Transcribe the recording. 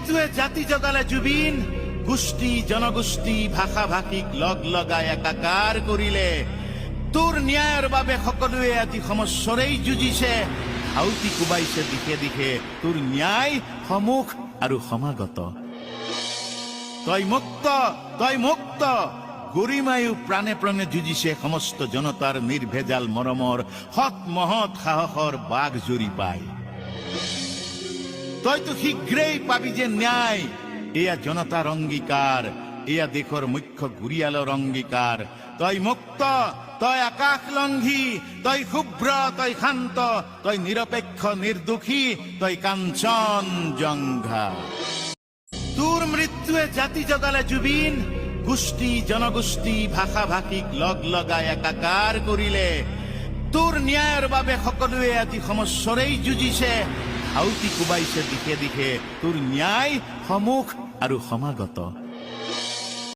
মৃত্যুৱে জাতি জগালে জুবিন। গোষ্ঠী, জনগোষ্ঠী, ভাষা ভাষীক লগ লগাই একাকাৰ কৰিলে। তোৰ ন্যায়ৰ বাবে সকলোৱে আজি সমস্বৰেই যুঁজিছে, ধাউতি কোবাইছে দিশে দিশে। তোৰ ন্যায় সমুখ আৰু সমাগত। তই মুক্ত, তই মুক্ত। গৰিমায়ো প্ৰাণে প্ৰাণে যুঁজিছে সমস্ত জনতাৰ নিৰ্ভেজাল মৰমৰ, সৎ মহৎ সাহসৰ বাঘ জুৰি পাই। তইতো শীঘ্ৰেই পাবি যে ন্যায়। এয়া জনতাৰ অংগীকাৰ, এয়া দেশৰ মুখ্য গুৰিয়ালৰ অংগীকাৰ। তই মুক্ত, তই আকাশ লংঘী, তই শুভ্ৰ, তই শান্ত, তই নিৰপেক্ষ, নিৰ্দোষী, তই কাঞ্চন জংঘা। তোৰ মৃত্যুৱে জাতি জগালে জুবিন। গোষ্ঠী, জনগোষ্ঠী, ভাষা ভাষীক লগ লগাই একাকাৰ কৰিলে। তোৰ ন্যায়ৰ বাবে সকলোৱে আজি সমস্বৰেই যুঁজিছে, ধাউতি কোবাইছে দিশে দিশে। তোৰ ন্যায় সমুখ আৰু সমাগত।